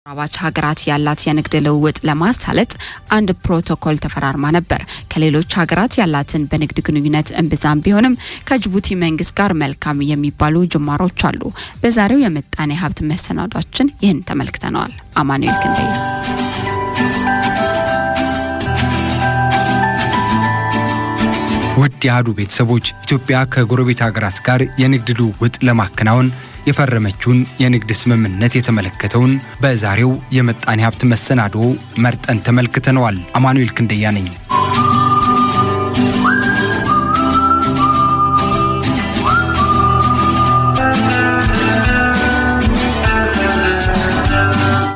አጎራባች ሀገራት ያላት የንግድ ልውውጥ ለማሳለጥ አንድ ፕሮቶኮል ተፈራርማ ነበር። ከሌሎች ሀገራት ያላትን በንግድ ግንኙነት እምብዛም ቢሆንም ከጅቡቲ መንግስት ጋር መልካም የሚባሉ ጅማሮች አሉ። በዛሬው የምጣኔ ሀብት መሰናዷችን ይህን ተመልክተነዋል። አማኑኤል ክንደያ። ውድ የአህዱ ቤተሰቦች፣ ኢትዮጵያ ከጎረቤት ሀገራት ጋር የንግድ ልውውጥ ለማከናወን የፈረመችውን የንግድ ስምምነት የተመለከተውን በዛሬው የምጣኔ ሀብት መሰናዶ መርጠን ተመልክተነዋል። አማኑኤል ክንደያ ነኝ።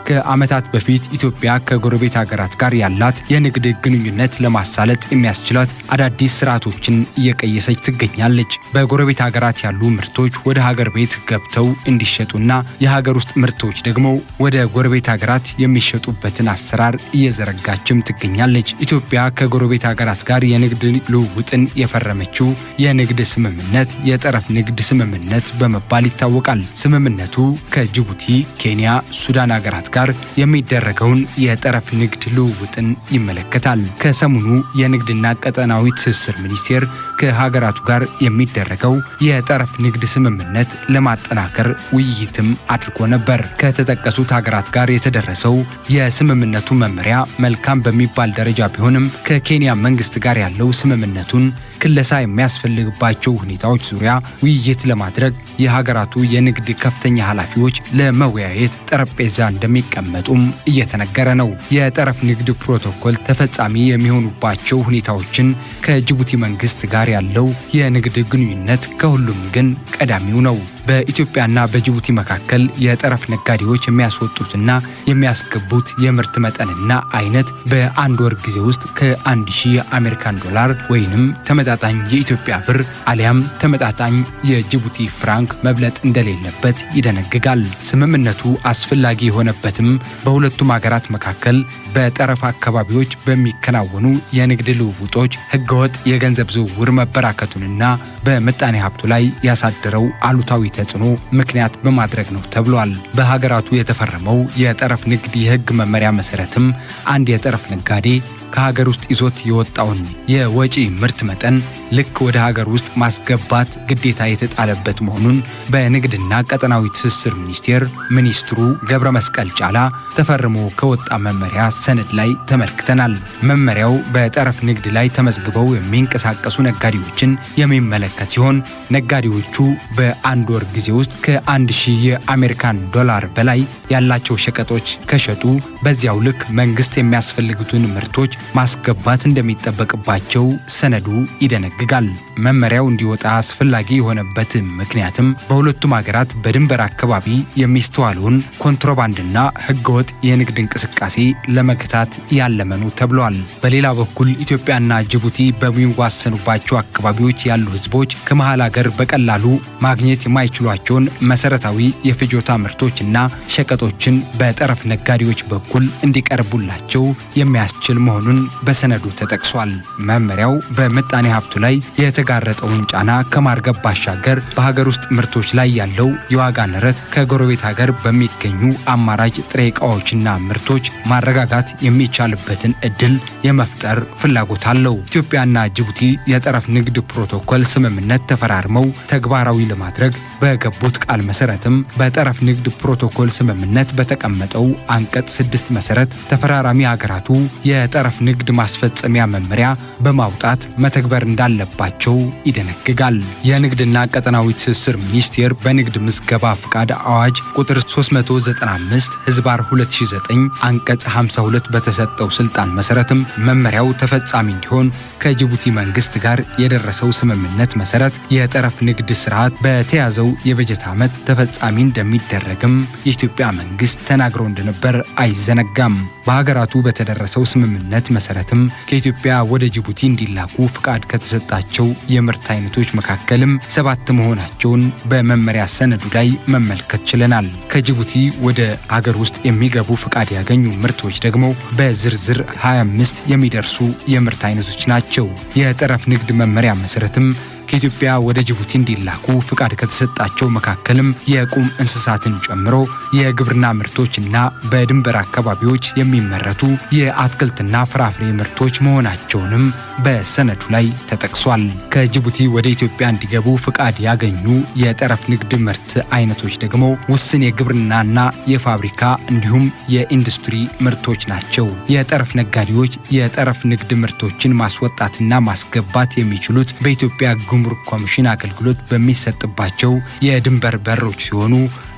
ከዓመታት በፊት ኢትዮጵያ ከጎረቤት ሀገራት ጋር ያላት የንግድ ግንኙነት ለማሳለጥ የሚያስችላት አዳዲስ ስርዓቶችን እየቀየሰች ትገኛለች። በጎረቤት ሀገራት ያሉ ምርቶች ወደ ሀገር ቤት ገብተው እንዲሸጡና የሀገር ውስጥ ምርቶች ደግሞ ወደ ጎረቤት ሀገራት የሚሸጡበትን አሰራር እየዘረጋችም ትገኛለች። ኢትዮጵያ ከጎረቤት ሀገራት ጋር የንግድ ልውውጥን የፈረመችው የንግድ ስምምነት የጠረፍ ንግድ ስምምነት በመባል ይታወቃል። ስምምነቱ ከጅቡቲ፣ ኬንያ፣ ሱዳን ሀገራት ጋር የሚደረገውን የጠረፍ ንግድ ልውውጥን ይመለከታል። ከሰሞኑ የንግድና ቀጠናዊ ትስስር ሚኒስቴር ከሀገራቱ ጋር የሚደረገው የጠረፍ ንግድ ስምምነት ለማጠናከር ውይይትም አድርጎ ነበር። ከተጠቀሱት ሀገራት ጋር የተደረሰው የስምምነቱ መመሪያ መልካም በሚባል ደረጃ ቢሆንም ከኬንያ መንግስት ጋር ያለው ስምምነቱን ክለሳ የሚያስፈልግባቸው ሁኔታዎች ዙሪያ ውይይት ለማድረግ የሀገራቱ የንግድ ከፍተኛ ኃላፊዎች ለመወያየት ጠረጴዛ እንደሚቀመጡም እየተነገረ ነው። የጠረፍ ንግድ ፕሮቶኮል ተፈጻሚ የሚሆኑባቸው ሁኔታዎችን ከጅቡቲ መንግስት ጋር ያለው የንግድ ግንኙነት ከሁሉም ግን ቀዳሚው ነው። በኢትዮጵያና በጅቡቲ መካከል የጠረፍ ነጋዴዎች የሚያስወጡትና የሚያስገቡት የምርት መጠንና አይነት በአንድ ወር ጊዜ ውስጥ ከ1000 የአሜሪካን ዶላር ወይንም ተመጣጣኝ የኢትዮጵያ ብር አሊያም ተመጣጣኝ የጅቡቲ ፍራንክ መብለጥ እንደሌለበት ይደነግጋል። ስምምነቱ አስፈላጊ የሆነበትም በሁለቱም ሀገራት መካከል በጠረፍ አካባቢዎች በሚከናወኑ የንግድ ልውውጦች ህገወጥ የገንዘብ ዝውውር መበራከቱንና በምጣኔ ሀብቱ ላይ ያሳደረው አሉታዊ ተጽዕኖ ምክንያት በማድረግ ነው ተብሏል። በሀገራቱ የተፈረመው የጠረፍ ንግድ የህግ መመሪያ መሰረትም አንድ የጠረፍ ነጋዴ ከሀገር ውስጥ ይዞት የወጣውን የወጪ ምርት መጠን ልክ ወደ ሀገር ውስጥ ማስገባት ግዴታ የተጣለበት መሆኑን በንግድና ቀጠናዊ ትስስር ሚኒስቴር ሚኒስትሩ ገብረ መስቀል ጫላ ተፈርሞ ከወጣ መመሪያ ሰነድ ላይ ተመልክተናል። መመሪያው በጠረፍ ንግድ ላይ ተመዝግበው የሚንቀሳቀሱ ነጋዴዎችን የሚመለከት ሲሆን ነጋዴዎቹ በአንድ ወር ጊዜ ውስጥ ከ1000 የአሜሪካን ዶላር በላይ ያላቸው ሸቀጦች ከሸጡ በዚያው ልክ መንግስት የሚያስፈልጉትን ምርቶች ማስገባት እንደሚጠበቅባቸው ሰነዱ ይደነግጋል። መመሪያው እንዲወጣ አስፈላጊ የሆነበት ምክንያትም በሁለቱም ሀገራት በድንበር አካባቢ የሚስተዋለውን ኮንትሮባንድና ህገወጥ የንግድ እንቅስቃሴ ለመግታት ያለመ ነው ተብሏል። በሌላ በኩል ኢትዮጵያና ጅቡቲ በሚዋሰኑባቸው አካባቢዎች ያሉ ህዝቦች ከመሃል ሀገር በቀላሉ ማግኘት የማይችሏቸውን መሰረታዊ የፍጆታ ምርቶችና ሸቀጦችን በጠረፍ ነጋዴዎች በኩል እንዲቀርቡላቸው የሚያስችል መሆኑን በሰነዱ ተጠቅሷል። መመሪያው በምጣኔ ሀብቱ ላይ የተጋረጠውን ጫና ከማርገብ ባሻገር በሀገር ውስጥ ምርቶች ላይ ያለው የዋጋ ንረት ከጎረቤት ሀገር በሚገኙ አማራጭ ጥሬ ዕቃዎችና ምርቶች ማረጋጋት የሚቻልበትን እድል የመፍጠር ፍላጎት አለው። ኢትዮጵያና ጅቡቲ የጠረፍ ንግድ ፕሮቶኮል ስምምነት ተፈራርመው ተግባራዊ ለማድረግ በገቡት ቃል መሰረትም በጠረፍ ንግድ ፕሮቶኮል ስምምነት በተቀመጠው አንቀጽ 6 መሰረት ተፈራራሚ ሀገራቱ የጠረፍ ንግድ ማስፈጸሚያ መመሪያ በማውጣት መተግበር እንዳለባቸው ይደነግጋል። የንግድና ቀጠናዊ ትስስር ሚኒስቴር በንግድ ምዝገባ ፍቃድ አዋጅ ቁጥር 395 ህዝባር 2009 አንቀጽ 52 በተሰጠው ስልጣን መሰረትም መመሪያው ተፈጻሚ እንዲሆን ከጅቡቲ መንግስት ጋር የደረሰው ስምምነት መሰረት የጠረፍ ንግድ ስርዓት በተያዘው የበጀት ዓመት ተፈጻሚ እንደሚደረግም የኢትዮጵያ መንግስት ተናግሮ እንደነበር አይዘነጋም። በሀገራቱ በተደረሰው ስምምነት መሰረትም ከኢትዮጵያ ወደ ጅቡቲ እንዲላኩ ፍቃድ ከተሰጣቸው የምርት አይነቶች መካከልም 7 መሆናቸውን በመመሪያ ሰነዱ ላይ መመልከት ችለናል። ከጅቡቲ ወደ ሀገር ውስጥ የሚገቡ ፍቃድ ያገኙ ምርቶች ደግሞ በዝርዝር 25 የሚደርሱ የምርት አይነቶች ናቸው። የጠረፍ ንግድ መመሪያ መሰረትም ከኢትዮጵያ ወደ ጅቡቲ እንዲላኩ ፍቃድ ከተሰጣቸው መካከልም የቁም እንስሳትን ጨምሮ የግብርና ምርቶችና በድንበር አካባቢዎች የሚመረቱ የአትክልትና ፍራፍሬ ምርቶች መሆናቸውንም በሰነዱ ላይ ተጠቅሷል። ከጅቡቲ ወደ ኢትዮጵያ እንዲገቡ ፍቃድ ያገኙ የጠረፍ ንግድ ምርት አይነቶች ደግሞ ውስን የግብርናና የፋብሪካ እንዲሁም የኢንዱስትሪ ምርቶች ናቸው። የጠረፍ ነጋዴዎች የጠረፍ ንግድ ምርቶችን ማስወጣትና ማስገባት የሚችሉት በኢትዮጵያ ጉምሩክ ኮሚሽን አገልግሎት በሚሰጥባቸው የድንበር በሮች ሲሆኑ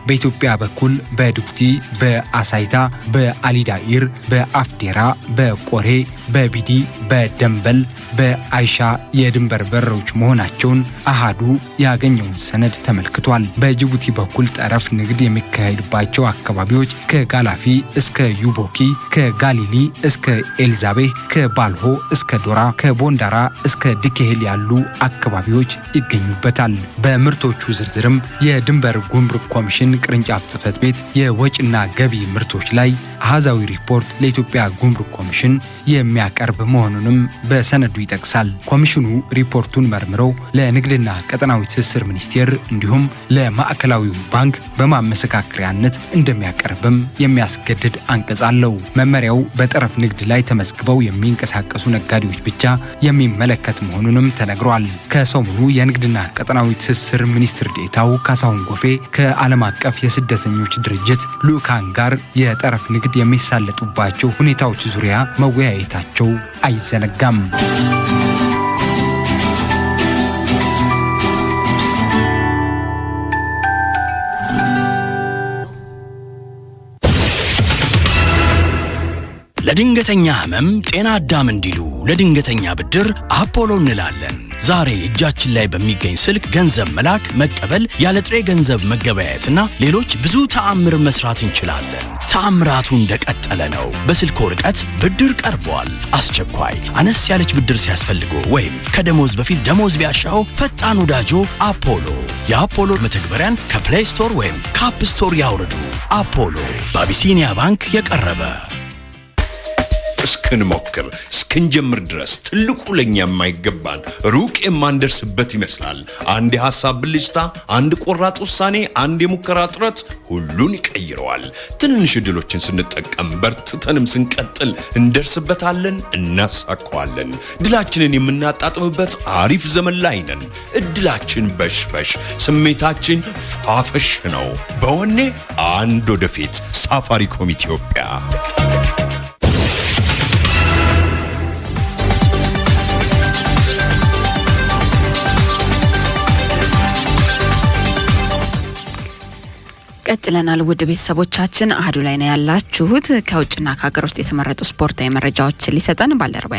በኢትዮጵያ በኩል በድቡቲ፣ በአሳይታ፣ በአሊዳኢር፣ በአፍዴራ፣ በቆሬ፣ በቢዲ፣ በደንበል፣ በአይሻ የድንበር በሮች መሆናቸውን አሃዱ ያገኘውን ሰነድ ተመልክቷል። በጅቡቲ በኩል ጠረፍ ንግድ የሚካሄድባቸው አካባቢዎች ከጋላፊ እስከ ዩቦኪ፣ ከጋሊሊ እስከ ኤልዛቤህ፣ ከባልሆ እስከ ዶራ፣ ከቦንዳራ እስከ ድኬህል ያሉ አካባቢዎች ይገኙበታል። በምርቶቹ ዝርዝርም የድንበር ጉምሩክ ኮሚሽን ቅርንጫፍ ጽሕፈት ቤት የወጪና ገቢ ምርቶች ላይ አሃዛዊ ሪፖርት ለኢትዮጵያ ጉምሩክ ኮሚሽን የሚያቀርብ መሆኑንም በሰነዱ ይጠቅሳል። ኮሚሽኑ ሪፖርቱን መርምሮ ለንግድና ቀጠናዊ ትስስር ሚኒስቴር እንዲሁም ለማዕከላዊው ባንክ በማመሰካከሪያነት እንደሚያቀርብም የሚያስገድድ አንቀጽ አለው። መመሪያው በጠረፍ ንግድ ላይ ተመዝግበው የሚንቀሳቀሱ ነጋዴዎች ብቻ የሚመለከት መሆኑንም ተነግሯል። ከሰሞኑ የንግድና ቀጠናዊ ትስስር ሚኒስትር ዴኤታው ካሳሁን ጎፌ ከዓለም አቀፍ የስደተኞች ድርጅት ልዑካን ጋር የጠረፍ ንግድ የሚሳለጡባቸው ሁኔታዎች ዙሪያ መወያየታቸው አይዘነጋም። ለድንገተኛ ህመም ጤና አዳም እንዲሉ ለድንገተኛ ብድር አፖሎ እንላለን። ዛሬ እጃችን ላይ በሚገኝ ስልክ ገንዘብ መላክ፣ መቀበል፣ ያለ ጥሬ ገንዘብ መገበያየትና ሌሎች ብዙ ተአምር መስራት እንችላለን። ተአምራቱ እንደቀጠለ ነው። በስልኮ ርቀት ብድር ቀርቧል። አስቸኳይ አነስ ያለች ብድር ሲያስፈልጎ ወይም ከደሞዝ በፊት ደሞዝ ቢያሻው ፈጣን ወዳጆ አፖሎ። የአፖሎ መተግበሪያን ከ Play Store ወይም ከ App Store ያውርዱ። አፖሎ በአቢሲኒያ ባንክ የቀረበ። እስክንሞክር እስክንጀምር ድረስ ትልቁ ለኛ የማይገባን ሩቅ የማንደርስበት ይመስላል። አንድ የሐሳብ ብልጭታ፣ አንድ ቆራጥ ውሳኔ፣ አንድ የሙከራ ጥረት ሁሉን ይቀይረዋል። ትንንሽ እድሎችን ስንጠቀም በርትተንም ስንቀጥል እንደርስበታለን፣ እናሳካዋለን። ድላችንን የምናጣጥምበት አሪፍ ዘመን ላይ ነን። እድላችን በሽበሽ፣ ስሜታችን ፏፈሽ ነው። በወኔ አንድ ወደፊት። ሳፋሪኮም ኢትዮጵያ። ቀጥለናል። ውድ ቤተሰቦቻችን አህዱ ላይ ነው ያላችሁት። ከውጭና ከሀገር ውስጥ የተመረጡ ስፖርታዊ መረጃዎችን ሊሰጠን ባልደረባ